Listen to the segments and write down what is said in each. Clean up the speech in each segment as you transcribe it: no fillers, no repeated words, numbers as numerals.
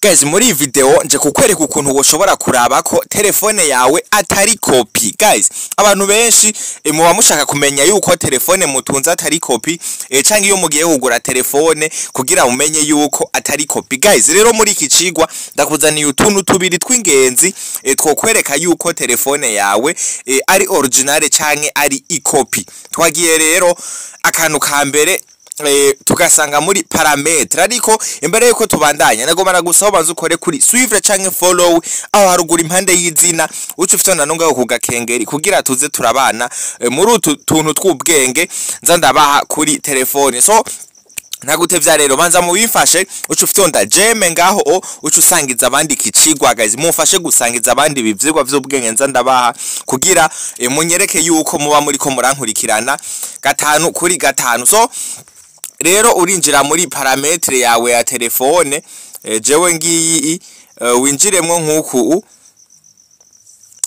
Guys, muri iyi video nje kukwereka ukuntu woshobora kuraba ko telefone yawe atari copie. Guys, abantu benshi muba mushaka kumenya yuko telefone mutunze atari copie, canke iyo mugiye kugura telefone kugira mumenye yuko atari copie. Guys, rero muri iki cigwa ndakuzaniye utuntu tubiri tw'ingenzi twokwereka yuko telefone yawe ari originale canke ari icopie. Twagiye rero, akantu ka mbere tugasanga muri paramètres. Ariko imbere yuko tubandanya, nagomba gusaba banza ukore kuri suivre canke follow aho haruguru impande y'izina, uca ufite nanonga ku gakengeri kugira tuze turabana muri utu tuntu tw'ubwenge nza ndabaha kuri telefone. So ntagutevya rero, banza mubimfashe, uca ufyonda j'aime ngaho, o uca usangiza abandi ikicigwa. Guys, mumfashe gusangiza abandi ibi vyigwa vy'ubwenge nza ndabaha kugira munyereke yuko muba muriko murankurikirana gatanu kuri gatanu. So rero urinjira muri paramètres yawe ya telefone, jewe ngiyi, winjiremwo nk'uku.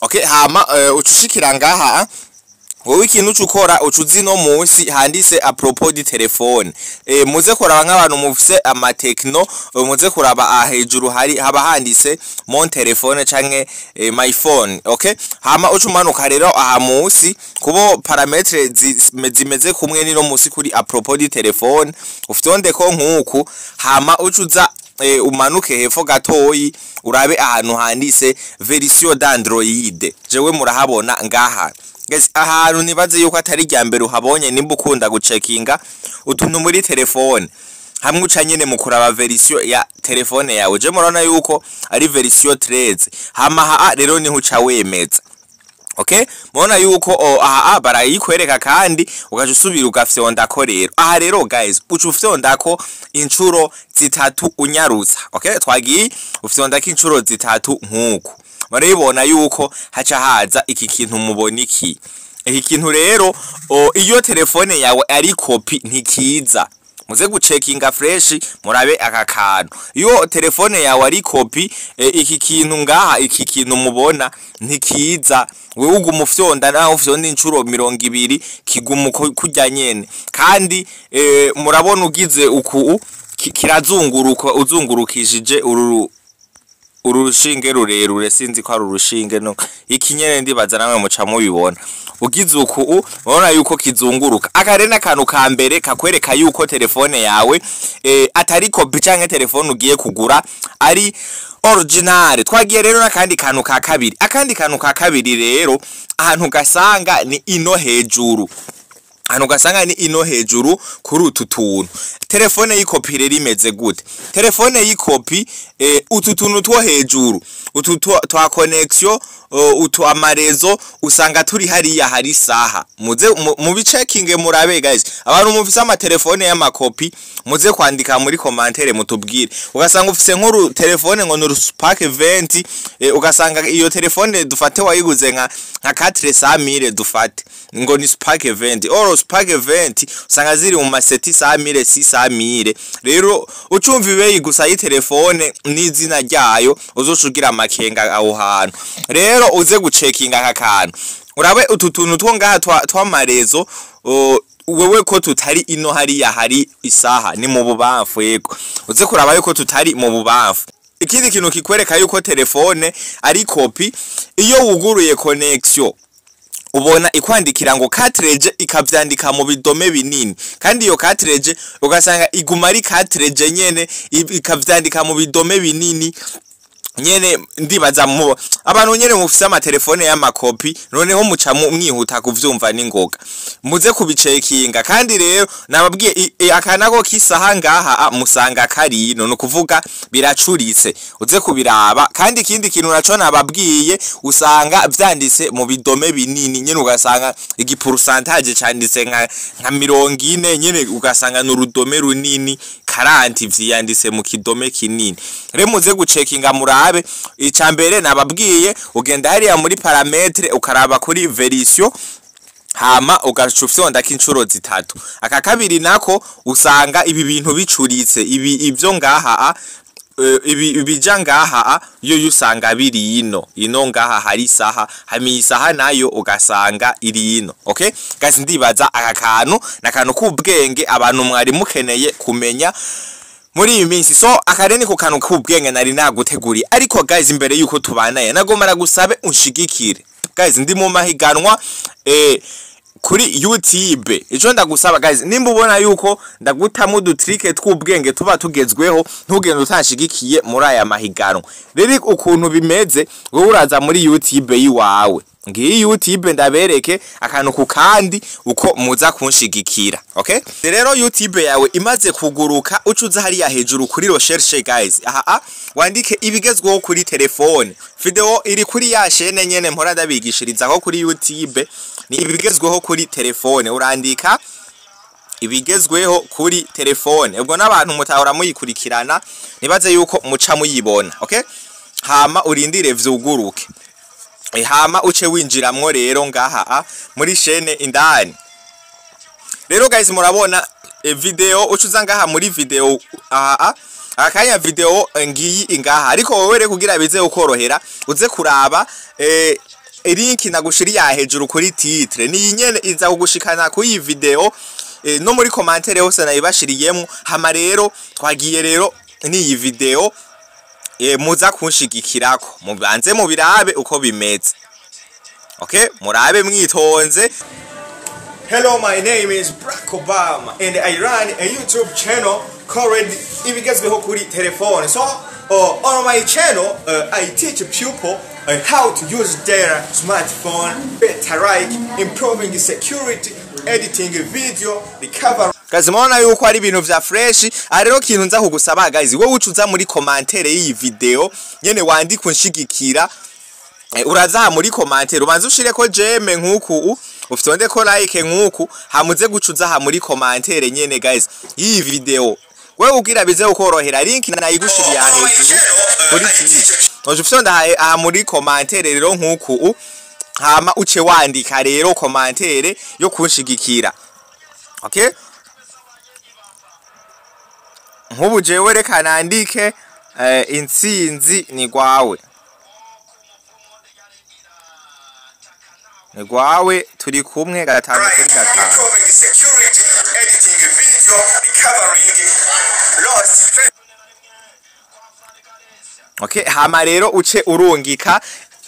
Okay, hama uca ushikira ngaha. Wowe ikintu uca ukora, uca uzi no munsi handitse "À propos du téléphone". Muze kuraba nk'abantu mufise ama Tecno, muze kuraba aha hejuru hari haba handitse "Mon téléphone" canke "My phone". Okay, hama uca umanuka rero aha munsi kubo paramètres zimeze kumwe nino munsi kuri "À propos du téléphone", ufyondeko nk'uku. Hama uca uza umanuke hepfo gatoyi, urabe ahantu handitse "Version d'Android". Jewe murahabona ngaha. Guys, ahantu nibaze yuko atari rya mbere uhabonye nimba ukunda gucekinga utuntu muri telefone, hamwe uca nyene mu kuraba version ya telefone yawe. Je murabona yuko ari version 13. Hama ha rero niho uca wemeza. Okay, mubona yuko aha barayikwereka, kandi ugaca usubira ugafyondako. Rero aha rero, guys, uca ufyondako inshuro zitatu unyarutsa. Okay, twagiye, ufyondako inshuro zitatu nk'uku. Murabibona yuko haca haza iki kintu. Mubona iki kintu rero, iyo telefone yawe ari copie ntikiza. Muze gucekinga fresh, murabe aka kantu. Iyo telefone yawe ari copie, iki kintu ngaha, iki kintu mubona ntikiza. Wewe uguma ufyonda, naho ufyonda inshuro 20, kiguma uko kurya nyene. Kandi murabona ugize uku kirazunguruka, uzungurukishije uru rushinge rurerure. Sinzi ko ari urushinge no iki nyene, ndibaza namwe muca mubibona. Ugize uku, urabona yuko kizunguruka. Aka rero n'akantu ka mbere kakwereka yuko telefone yawe atari copie canke telefone ugiye kugura ari originale. Twagiye rero n'akandi kantu ka kabiri. Akandi kantu ka kabiri rero, ahantu gasanga ni ino hejuru, ahantu ugasanga ni ino hejuru kuri utu tuntu. Telefone y'icopie rero imeze gute? Telefone y'icopie, utu tuntu two hejuru, utu twa connexion, utu ama réseaux, usanga turi hariya hari isaha. Muze mubicekinge murabe. Guys, abantu mufise amatelefone y'amacopies, muze kwandika muri commentaire mutubwire. Ugasanga ufise nk'uru telefone ngo ni Spark 20, ugasanga iyo telefone dufate wayiguze nka 400,000, dufate ngo ni Spark 20. Oro Spark 20 usanga ziri mu ma 700,000, 600,000. Rero ucumva ibeyi gusa y'itelefone n'izina ryayo, uzoca amakenga aho hantu. Rero uze gucekinga aka kantu, urabe utu tuntu two ngaha tw'ama réseaux, wewe ko tutari ino hariya hari isaha, ni mu bubamfu. Yego, uze kuraba yuko tutari mu bubamfu. Ikindi kintu kikwereka yuko telefone ari copie, iyo wuguruye connexion ubona ikwandikira ngo 4G, ikavyandika mu bidome binini. Kandi iyo 4G ugasanga iguma ari 4G nyene, ikavyandika mu bidome binini nyene. Ndibaza mu abantu nyene mufise amatelefone y'amacopies, noneho muca mwihuta kuvyumva n'ingoga. Muze kubicekinga. Kandi rero nababwiye akanako k'isaha ngaha, musanga karino, no kuvuga biracuritse, uze kubiraba. Kandi ikindi kintu naco nababwiye, usanga vyanditse mu bidome binini nyene, ugasanga igipourcentage canditse nka 40 nyene, ugasanga n'urudome runini, 40 vyiyanditse mu kidome kinini. Rero muze gucekinga murabe. Ica mbere nababwiye, ugenda hariya muri paramètres, ukaraba kuri version, hama ugaca ufyondako inshuro zitatu. Aka kabiri nako, usanga ibi bintu bicuritse, ibi ivyo ngaha, ibi ibija ngaha, yo usanga biri ino ngaha hari isaha. Hama iyi saha nayo ugasanga iri ino. Okay guys, ndibaza aka kantu nakantu k'ubwenge abantu mwari mukeneye kumenya. Muri iyi minsi, so akare ni ku kantu k'ubwenge nari naguteguriye. Ariko guys, imbere yuko tubanaye, nagomba nagusabe unshigikire. Guys, ndi mu mahiganwa kuri YouTube. Ico ndagusaba guys, nimba ubona yuko ndagutamo udutrike tw'ubwenge tuba tugezweho, ntugende utanshigikiye muri aya mahiganwa. Rero ukuntu bimeze, wowe uraza muri YouTube yiwawe, ngiyi YouTube, ndabereke akantu ku kandi uko muza kunshigikira. Okay, rero YouTube yawe imaze kuguruka, ucuza hariya hejuru kuri recherche guys, aha wandike "ibigezweho kuri telefone". Video iri kuri ya chaîne nyene mpora ndabigishirizaho kuri YouTube, ni ibigezweho kuri telefone. Urandika "ibigezweho kuri telefone", ubwo n'abantu mutahora muyikurikirana nibaze yuko muca muyibona. Okay, hama urindire vyuguruke. Hama uce winjiramwo rero ngaha muri chaîne indani. Rero guys, murabona video, ucuza ngaha muri video aha akanya video ngiyi ingaha. Ariko wowe rero kugira bize ukorohera, uze kuraba link nagushiriye hejuru kuri titre, ni nyene iza kugushikana kuri iyi video. No muri commentaire hose nayibashiriyemo. Hama rero twagiye rero niyi video muza kunshigikirako, mubanze mubirabe uko bimeze. Okay, murabe mwitonze. Hello, my name is Barack Obama and I run a YouTube channel called Ibigezweho kuri telefone. So, on my channel, I teach people how to use their smartphone better, like improving security, editing video, recover. Guys, murabona yuko ari ibintu vya fresh. Aha rero kintu nza kugusaba guys, wowe ucuza muri commentaire y'iyi video nyene wandika unshigikira. Uraza muri commentaire, ubanza ushireko j'aime nkuku, ufite ko like nkuku, hamuze gucuza ha muri commentaire nyene guys y'iyi video. Wewe ugira bize ukorohera, link nayigushiriye hejuru kuri TV, oje ufite aha muri commentaire rero nkuku, hama uce wandika rero commentaire yo kunshigikira. Okay, nk'ubu jewe reka nandike "Intsinzi ni gwawe, ni gwawe, turi kumwe 5 kuri 5." Improving security, editing video, recovering lost Okay, hama rero uce urungika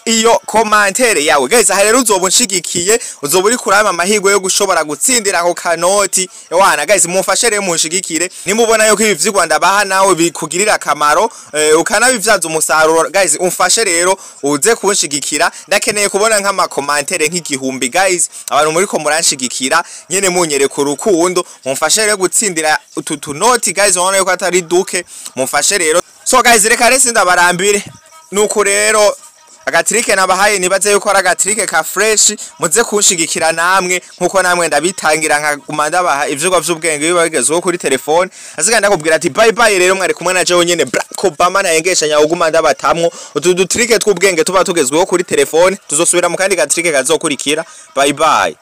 iyo commentaire yawe guys. Aha rero uzoba unshigikiye, uzoba uri kuraba amahirwe yo gushobora gutsindira ako kanoti wana. Guys, mumfashe rero munshigikire. Nimubona yuko ibi vy'u Rwanda baha nawe bikugirira akamaro, ukanabivyaza umusaruro, guys, umfashe rero uze kunshigikira. Ndakeneye kubona nk'ama commentaire nk'igihumbi guys, abantu muri ko muranshigikira nyene munyereka urukundo. Mumfashe rero gutsindira utu tunoti guys, ubona yuko atari duke. Mumfashe rero. So guys, reka rero sindabarambire. Nuko rero agatrike nabahaye, nibaze yuko ari agatrike ka fresh. Muze kunshigikira namwe nkuko namwe ndabitangira, nkaguma ndabaha ivyigwa vy'ubwenge biba bigezweho kuri telefone. Asigaye ndakubwira ati bye bye. Rero mwari kumwe na jewe nyene Barack Obama, nayengesha uguma ndabatamwo utu dutrike tw'ubwenge tuba tugezweho kuri telefone. Tuzosubira mu kandi gatrike kazokurikira. Bye bye.